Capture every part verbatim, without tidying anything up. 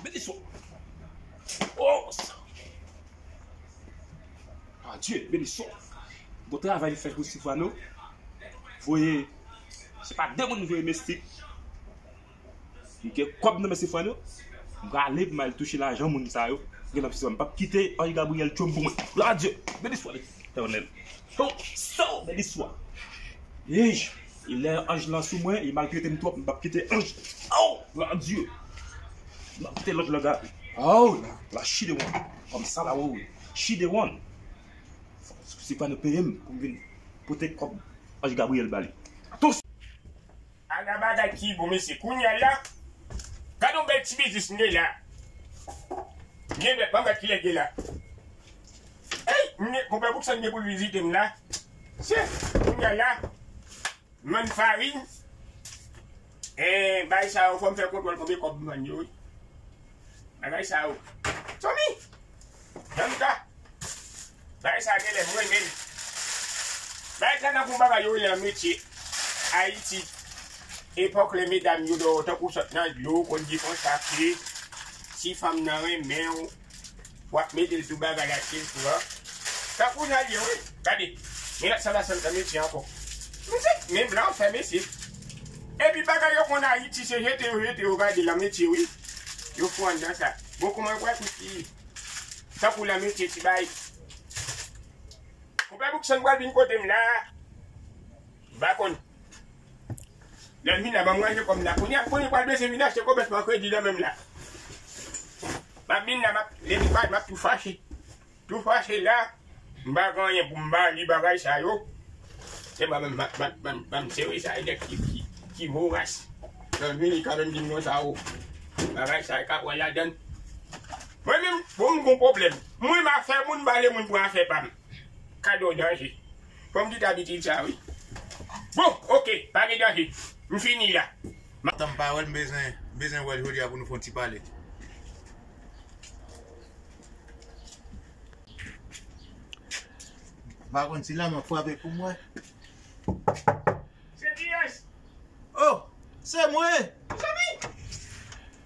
Beniswa. Oh, sa. Adye, Beniswa. Bon travay li fè pou Sifwano. Voye, se pa de moun voye mestik. M gen kòb nan men Sifwano. M prale pou m al touche lajan moun sa yo. Gen nan Sifwano. M p ap kite Anj Gabriyèl tchwem pou mwen. Glwa a Dye. Beniswa Letènèl. Oh, so, Beniswa. Ey, e lè anj lan sou mwen, e maltrete m twòp, m p ap kite anj. Oh, glwa a Dye. M ap kite lòt lan gade. Oh, la, la, she the one. Kòm sa la, wè, wè. She the one. Fò Sifwano peye m pou m vin pote kòb Anj Gabriyèl ba li. Atans! Ala bagay ki bon, mesye. Kounye a la, gade yon bèl ti biznis m gen la. M gen bèl, pa m gad kilè gen la. Ey, m gen, konpè Bouksan gen pou l vizite m la. Se, kounye a la, m vann farin. Eh, bagay sa yo, fò m fè kontwòl konbyen kòb m vann yo, wi. Bagay sa yo. Tchòmi! Jan m ta. Bagay sa genlè m renmen l. Bagay sa tankou bagay yo rele an metye Ayiti. Epòk lè medam yo dòyò tankou sòt nan dlo, konn di konsa ke si fanm nan renmen w, w ap mete l sou bagay la, se l pran. Tankou jan l ye, wi. Gade. Men lòt sa la, sa l nan metye ankò. Mesye, men blan fè mesye. Epi bagay yo konn Ayiti, se jete yo jete yo, gade lan metye, wi. Yo fou anndan sa. Bon, kòman yo pral kout li? Tankou lan metye ti bay. Konpè Bouksan pral vin kote m la. M pa konn. Lè m vin la, ban m ranje kòb m la. Kounye a, kounye a pral bezwen vin achte kòbèt mwen kredi nan men m la. M ap vin la, m ap, lè m pa, m ap tou fache. Tou fache la, m pa gen anyen pou m ba li bagay sa yo. Se ban m, ban m, ban m, ban m sere sa, e nèg ki, ki, ki voras. Lè m vini kanmenm di m konsa, o. Bagay sa, e ka pran ladann. Mwen menm, bon, m gon pwoblèm. Mwen, m afè moun, m pa vle moun pran afè pa m. Kado danje. Fò m kite abitid sa, wi. Bon, oke, pa gen danje. M fini la. Tan m pa wè l, m bezwen, m bezwen wè l jodi a pou nou fè yon ti pale. M pa konn si lanmò frape pou mwen. Se kiyès? Oh, se mwen! Mezanmi!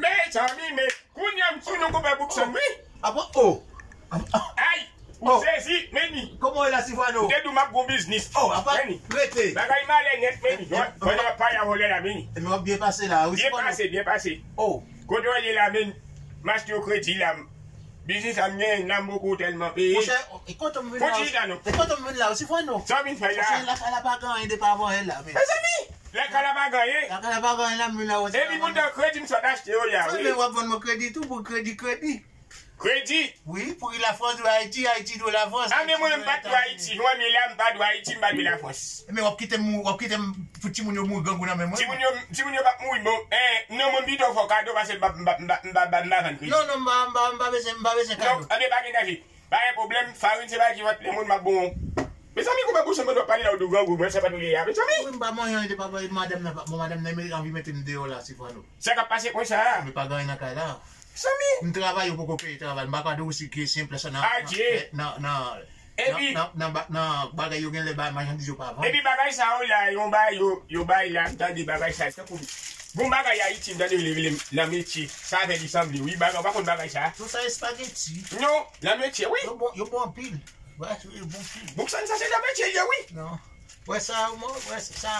Mezanmi, men kounye a m sou nou konpè Bouksan, wi. Apa, oh! Ay! Ou sezi, meni. Kòman w ye la, Sifwano? M te di w m ap gon biznis. Oh, apa, rete. Bagay malè nèt, meni. Mwen ap pale a vòlè la, meni. Men w ap byen pase la, wi, Sifwano. Byen pase, byen pase. Oh. Kote w ye la, meni? M achte yo kredi la. Biznis sa m genyen la, m poko tèlman peye. Monchè, e kote m vin la? Pou kisa non? E kote m vin la, Sifwano? Sa w vin fè la? Monchè, lakay la pa gen anyen depi avan yè la, men. Mezanmi! Lakay la pa gen anyen? Lakay la pa gen anyen la, m vin la, Sifwano. Epi poutan kredi m sot achte yo la, wi. Men w ap vann mwen kredi tou, pou kredi, kredi. Kredi? Wi, pou Lafrans dwe Ayiti, Ayiti dwe Lafrans. A, men mwen menm m pa t dwe Ayiti. Mwen menm la, m pa dwe Ayiti, m pa dwe Lafrans. Men w ap kite m, w ap kite m pou timoun yo mouri grangou nan men mwen. Timoun yo, timoun yo p ap mouri, bon, eh, non, mwen pito fè w kado, paske m pa, m pa, m pa, m pa, m pa, m pa vann kredi. Non, non, m pa, m pa, m pa bezwen, m pa bezwen kado. Non, anben, pa gen danje. Pa gen pwoblèm, farin se bagay ki vant lemonn, m ap bon. Mezanmi, kòman Bouksan mwen dwe pale la, ou di w grangou, mwen se pa nou ye a, mezanmi. Wi, m pa manyen anyen depi madanm nan, bon, madanm nan anvi mete m deyò la, Sifwano. Sa k ap pase konsa a? Men pa gen anyen nan kay la. Mezanmi. M travay, yo poko peye travay. M pa ka di w si ke se yon plas nan, nan, nan, nan, nan, nan ba-, nan bagay yo genlè bay machandiz yo pa vann. Epi bagay sa yo la, yon bagay yo, yo bay la, m tande bagay sa, tankou bon bagay Ayiti, m tande yo rele l an metye. Sa fè li sanble, wi, bagay, ou pa konn bagay sa? Non, sa espageti. Non, an metye, wi. Yo bon, yo bon anpil. Wè, yo bon anpil. Bouksan sa se an metye, li ye, wi. Non. Wè sa, mwen, wè sa,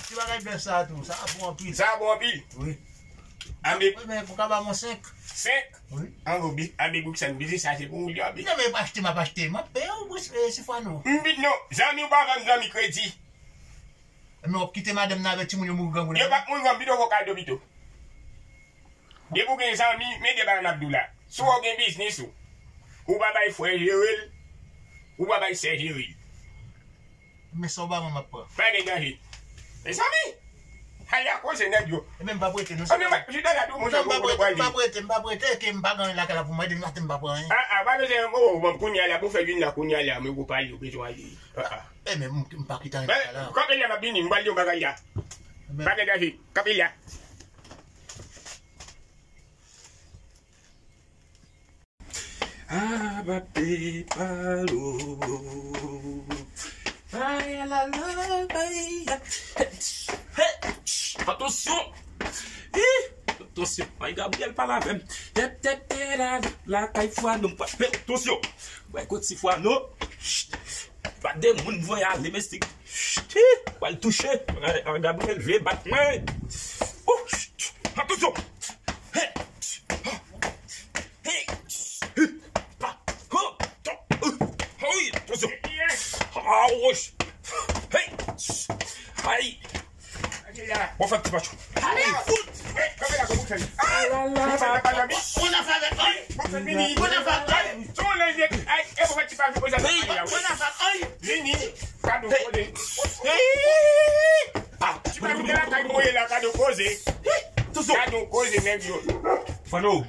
ti bagay bèf sa tou, sa bon anpil. Sa bon anpil? Wi. Anben. Wi, men pou ka ba mwen senk. Senk? Wi. Anben, bi-, anben, Bouksan, biznis sa se pou ou li, anben. Non, men pa achte, m ap achte, m ap peye w, Bous-, eh, Sifwano. M di non, zanmi w pa vann zanmi kredi. Men w ap kite madanm nan avèk timoun yo mouri grangou nan. Yo p ap mouri grangou, pito fè w kado pito. Depi w gen zanmi, men de bagay m ap di w la. Si w gen biznis ou, ou pa bay frè jere l, ou pa bay sè jere l. Men sa w ba mwen m ap pran. Pa gen danje. Mezanmi! Ay, a koze nèg yo. E men m p ap rete non. Anben, m ap, jodi a la tou, monchè, m p ap rete, m p ap rete, m p ap rete, ke m pa gen anyen lakay la pou mwen, demen maten m pa pran anyen. A, a, pa bezwen, o, bon, kounye a la, pou fè vin la, kounye a la, men ou pale, ou bezwen ale. A, a. E men m, m pa kite anyen lakay la. Kanpe la, m ap vini, m pral di yon bagay la. Pa gen danje, kanpe la. Abape palo. Ay, la, la, ay, ay. Hey, hey, atansyon. Hi. Tansyon, Anri Gabriyèl pale avè m. Tèt, tèt, tèt, la, lakay Fwano, m pa, men, tansyon. Wè, kot si Fwano. Chit. Pa de moun voye ale, mestik. Chit. Pral touche. Anri Gabriyèl vle bat mwen. Oh, chit. Atansyon. Hey. Hey. Hey. Pa. Ho. To. Uh. Ah wi, atansyon. Ah, woch. Hey. Ay. Bon, fè ti pachou. Ay, fout. Hey, kanpe la, kanpe la. Ah, la, la, la. Bon, bon, afè avèk, ay. Bon, fè vini. Bon, afè, ay. Ton lè, ay, e, bon, fè ti pachou, bon, sa, ay, bon, afè, ay. Vini. Kado, hey. Hey. Ah. Ti pachou, la, kado, koze. Hey. Tout sa. Kado, koze, nèg yo. Fwano.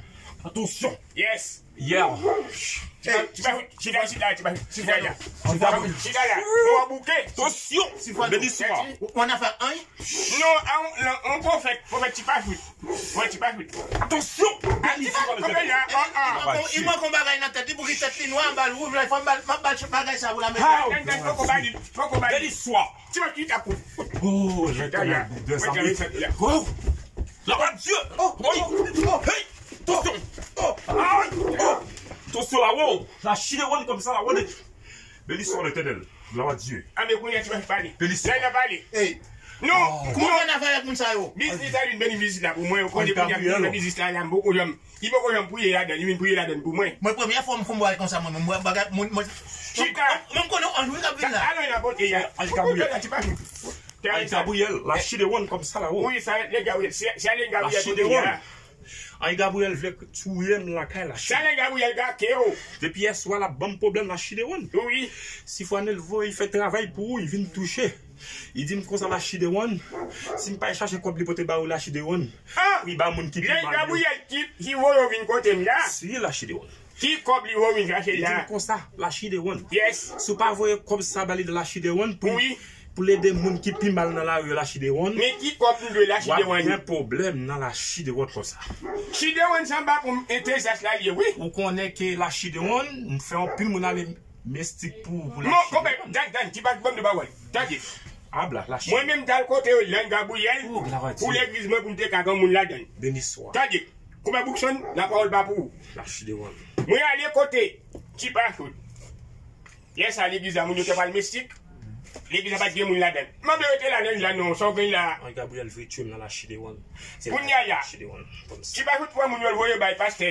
Atansyon. Yes. Yeah. Hey, ti pa, chita, chita, chita, chita la. Chita la. Bon, bouke. Tansyon. Beniswa. Ou konn afè anyen? Non, an, an, an pwofèt, pwofèt ti pa fout. Pwofèt ti pa fout. Atansyon. Beniswa. Li manke yon bagay nan tèt li, pou ki tèt li nwa, anba l wouj, la, fò m ba l, m ap ba l bagay sa pou la mete. Poko ba li, poko ba li. Beniswa. Ti pa chita pou. Oh, je te la. Oh. Glwa a Dye! Oh, oh, oh, hey! Tansyon! Oh, ay! Oh! Tansyon la, wo! La chire wonn kòm sa la, wo! Beni swa Letènèl. Glwa a Dye. A, men kounye a ti pa pale. Beni swa. Lè l ap pale. Hey. Non, oh. Kòman fè n ap fè avèk moun sa yo? Biznis la vin beni biznis la pou mwen. Ou konnen kounye a pou mwen biznis la, la, m poko janm, li poko janm priye ladan, li vin priye ladan pou mwen. Mwen premyè fwa m konn bagay konsa mwen menm. Mwen bagay, mwen, mwen, chita. Mwen, mwen konnen anjou k ap vin la. Alò, n ap pote a. Anjou Gabriyèl. Anjou Gabriyèl, la chire wonn kòm sa la, wo. Wi, sa Anjou Gabriyèl, se, se Anjou Gabriyèl kote a. Anjou Gabriyèl vle touye m lakay la. Sa Anjou Gabriyèl gake, wo. Depi yè swa l ap ban m pwoblèm la chire wonn. Wi. Si fwa n el voye fè travay pou ou, li vin touche. Li di m konsa la chire wonn. Si m pa al chache kòb li pote ba ou la chire wonn. Ah! Li ba moun ki pi mal yo. Anjou Gabriyèl ki, ki voye w vin kote m la. Si la chire wonn. Ki kòb li voye vin chache la? Li di m konsa, la chire wonn. Yes. Si w pa voye kòb sa ba li de la chire wonn pou, wi, pou l ede moun ki pi mal nan lari yo la chire wonn. Men ki kòb m dwe la chire wonn? W ap gen pwoblèm nan la chire wonn konsa. Chire wonn sa anba pou m entèzas la l ye, wi. Ou konnen ke la chire wonn, m fè anpil moun ale mestik pou, pou la chire wonn. Tann, tann, ti pa ban m de pawòl. Tande. Abla, la chire wonn. Mwen menm t al kote yo, Anjou Gabriyèl, pou legliz mwen, pou m te ka gen moun ladan l. Beni swa. Tande. Koupe Boukson, lapawòl pa pou ou. Lachi de wòl. Mwen ale kote Ti Pachou. Yè sa, legliz la, moun yo te pral mestik. Legliz la pa t gen moun ladan l. M ap rete ladan l la, non, sa w gen la. Anjou Gabriyèl vle tchwe m nan lachi de wòl. Kounye a la, Ti Pachou pran moun yo, l voye bay pastè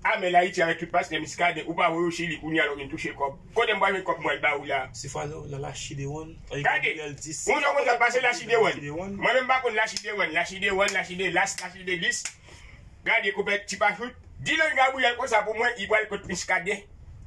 Amèl Ayiti avèk tout pastè Miskaden. Ou pa voye yo Chili, kounye a la w vin touche kòb. Kote m pral jwenn kòb mwen ba ou la? Se fwa nan lachi de wòl. Anjou Gabriyèl di si. Moun yo konn sa pase lachi de wòl. Mwen menm m pa konn lachi de wòl, lachi de wòl, lachi de las, lachi de lis. Gade, konpè Ti Pachou, di Anjou Gabriyèl konsa pou mwen, li pral kot Miskaden,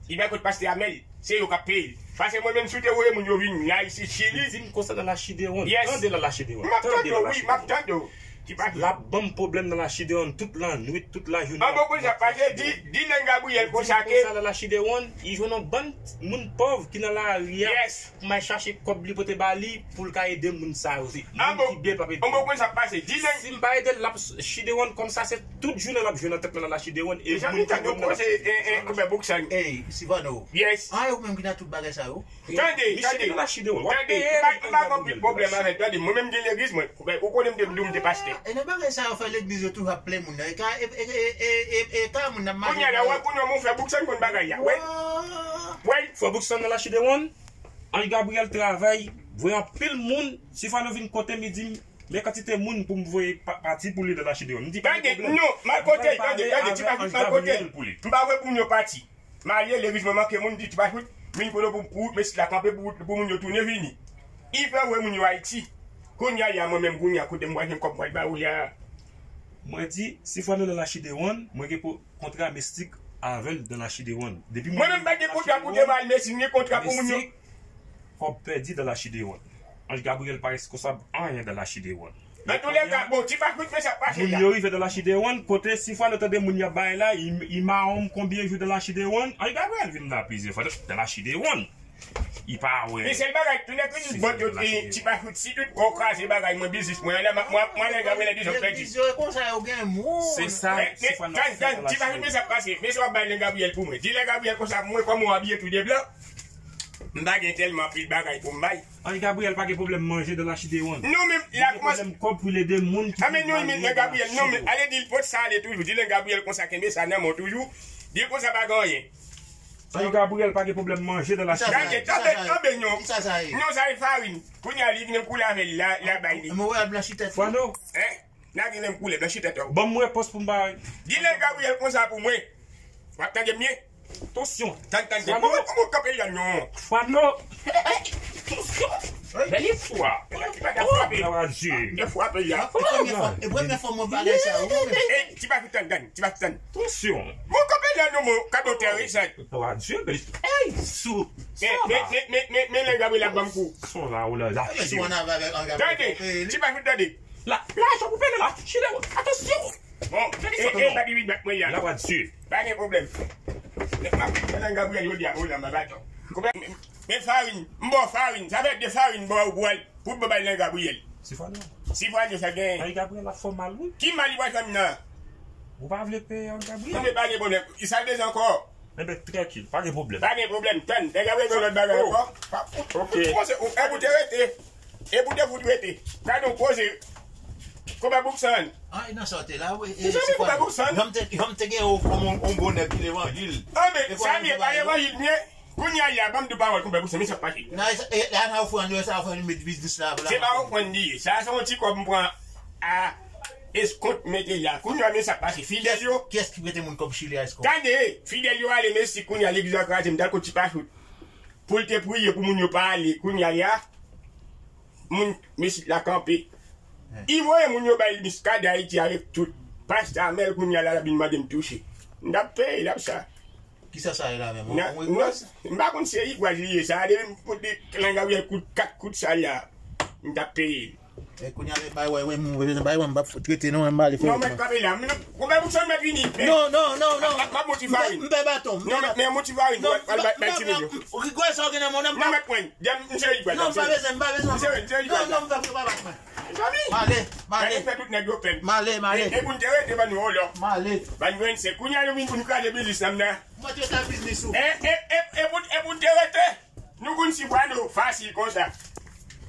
li pral kot pastè Amèl, se yo k ap peye l. Paske mwen menm, si w te voye moun yo vin la isit Chili. Di m konsa nan lachi de wòl. Yes. Tande nan lachi de wòl. M ap tande w, wi, m ap tande w. Ti Pachou. L ap ban m pwoblèm nan lachi de wòl tout lannwit, tout lajounen. An bon konsa, paske di, di Anjou Gabriyèl konsa ke. Di m konsa nan lachi de wòl, li jwenn yon bann moun pòv ki nan lari a. Yes. Pou m al chache kòb li pote ba li, pou l ka ede moun sa yo. Se moun ki byen p ap ede. An bon, konn sa k pase. Di Anjou. Si m pa ede l, l ap chire wòl konsa, se tout jounen l ap jwe nan tèt mwen nan lachi de wòl. E moun ki konn nan lachi de wòl. Ey, Sivano. Yes. A, e ou menm ki nan tout bagay sa yo? Tande, tande. Tande, m pa, m pa gen anpil pwoblèm avè l. Tande, mwen menm gen legliz mwen. Ou konnen m te di w m te pastè. E nan bagay sa yo fè legliz yo toujou ap plen moun nan. E ka, e, e ka moun nan mache. Kounye a la, wè, kounye a, mwen fè Boukson konn bagay la. Wè. Wè. Fè Boukson nan lachi de wòl. Anjou Gabriyèl travay, voye anpil moun. Si fwa nou vin kote m, li di m, men kantite moun pou m voye pa-, pati pou li nan lachi de wòl. M di, pa gen pwoblèm. Tande, non, m al kote l, tande, tande, Ti Pachou, m al kote l. M pa voye pou moun yo pati. M ale, legliz mwen manke moun, di Ti Pachou, vin kote pou, pou mesik la kanpe, pou, pou moun yo tounen vini. Li fè voye moun yo Ayiti. Kounye a, mwen menm, kounye a, kote m pral jwenn kòb mwen ba ou la? Mwen di, si fwa nou nan lachi de wòl, mwen gen pou kontra mistik avè l nan lachi de wòl. Depi mwen menm pa gen kontra pou te ba l, men si m gen kontra pou moun yo. Mistik, kòb pèdi nan lachi de wòl. Anjou Gabriyèl pa responsab anyen nan lachi de wòl. Antouka, bon, Ti Pachou, men sa k pase la. Moun yo rive nan lachi de wòl, kote si fwa nou tande moun y ap bay la, li, li mawon konbyen jou nan lachi de wòl. Anjou Gabriyèl vin la plizyè fwa nan lachi de wòl. Li pa wè. Men sèl bagay, tounen kriz bòt yo, Ti Pachou, si tout gwo kraze bagay mwen, biznis mwen, lè mwen, mwen, mwen, lè Gabriyèl di zòt pèdi. Legliz yo e konsa yo gen moun. Se sa, se fwa nan fè. Ti Pachou, men sa k pase. Men sa w ap bay Anjou Gabriyèl pou mwen. Di Anjou Gabriyèl konsa pou mwen, kòman w abiye tou de blan. M pa gen tèlman anpil bagay pou m bay. Anri Gabriyèl pa gen pwoblèm manje dans la cité Won. Non, men la kòmans. Gen pwoblèm kòb pou l ede moun ki... Ah, men non, men Gabriyèl, non, men ale di l pot sa ale toujou. Di l Gabriyèl konsa, kenbe sa nan men w toujou. Di l konsa pa gen anyen. Anri Gabriyèl pa gen pwoblèm manje dans la cité. Gade, tanbe, tanbe, non. Kisa sa ye? Non, sa e farin. Kounye a, li vin koule avè l la, la bay li. Mwen wè a blanchi tèt. Fwano. Hein? Nage menm koulè, blanchi tèt ou. Ban m repons pou m ba. Di Lè Gabriyèl konsa pou mwen. W ap tande m byen? Tansyon. Tann, tann, tann. Fwano. Kòman, kòman w kanpe la non? Fwano. Tansyon. Bèl istwa. Ti pa ta frape. Yo frape la. E premye fwa, e premye fwa mwen bagay sa, wi. E, ti pa fout tann, tann, ti pa fout tann. Tansyon. Mwen kanpe la non, mwen, kado tè resan. Ey, sou. Men, men, men, men, men, men, Lè Gabriyèl ap ban m kou. Son la, ou la, la. Tande, ti pa fout tande. La, la, jan koupe la, chile, atansyon. Bon, e, e, pa di feedback mwen ya. La vwa di Dye. Pa gen pwoblèm. Mwen, mwen, Gabriyèl, yo di a, o la, ma baton. Koupe, men farin, m ba w farin, sa fè de farin, m ba w pou al, pou m bay Lè Gabriyèl. Si fwa non. Si fwa non, sa gen. Ay, Gabriyèl ap fè w mal, wi. Ki mal li pral fè m nan? Ou pa vle peye Gabriyèl? Non, men pa gen pwoblèm. Sa l bezwen ankò? Enben, trankil, pa gen pwoblèm. Pa gen pwoblèm, tann. Nèg ap regle lòt bagay ankò. Ok. Ou panse, ou, e pou te rete. E pou te fout rete. Gade yon koze. Konpè Bouksan. Ay, nan sa w te la, wi. Mezanmi, konpè Bouksan. Janm te, janm te gen ou kòm yon, yon bon nèg ki levanjil. Ah, men, sa m ye, pa levanjil m ye. Kounye a, ban m di w pawòl, konpè Bouksan, men sa k pase. Nan, e, e, la, nan ofrann yo, sa ofrann yo met biznis la, la. Se pa ofrann li ye. Sa, se yon ti kòb m pran a eskont mete la. Kounye a, men sa k pase. Fidèl yo. Kiyès ki prete moun kòb Chili a eskont? Tande, fidèl yo ale Meksik, kounye a, legliz la kraze, m t al kot ti pa fout. Pou l te priye pou moun yo pa ale. Kounye a, moun Meksik la kanpe. Li voye moun yo bay Miskadin Ayiti avèk tout. Pastè Amèl kounye a la, l ap vin mande m touche. M t ap peye l ap sa. Kisa sa ye la menm? Nan, nan, m pa konn se igwaj li ye sa. Depi m koute Lè Gabriyèl kout kat kout sa la, m t ap peye l. E kounye a, bay wè, wè, m, bay wè, m p ap trete non, m ale fè. Non, mèt kanpe la. M, konpè Bouksan mèt vini. Non, non, non, non. M ap mouti farin. M pè baton. Non, mèt, men mouti farin. Non, m pral bay ti moun yo. Rigwèl sa w gen nan men w nan. Non, mèt mwen. Dèm, m se rigwèl. Non, m pa bezwen, m pa bezwen. M se, m se rigwèl. Non, non, m pa, m pa bat mwen. Mezanmi. M ale, m ale. Gade fè tout nèg yo pè. M ale, m ale. E, e pou n te rete ban nou olò. M ale. Ban nou rense. Kounye a nou vin pou nou kraze biznis la m nan. Mwen te ta biznis ou. E, e, e, e pou, e pou n te rete. Nou konn si pwa nou fasil konsa.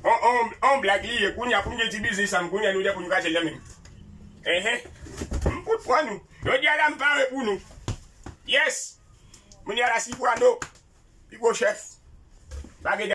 On, on, on blag li ye. Kounye a pou n gen ti biznis sa m, kounye a nou de pou nou kraze l nan men m. Enhen. M fout pran nou. Jodi a la m pare pou nou. Yes. Moun ya la si pwa nou. Pi gwo chèf. Pa gen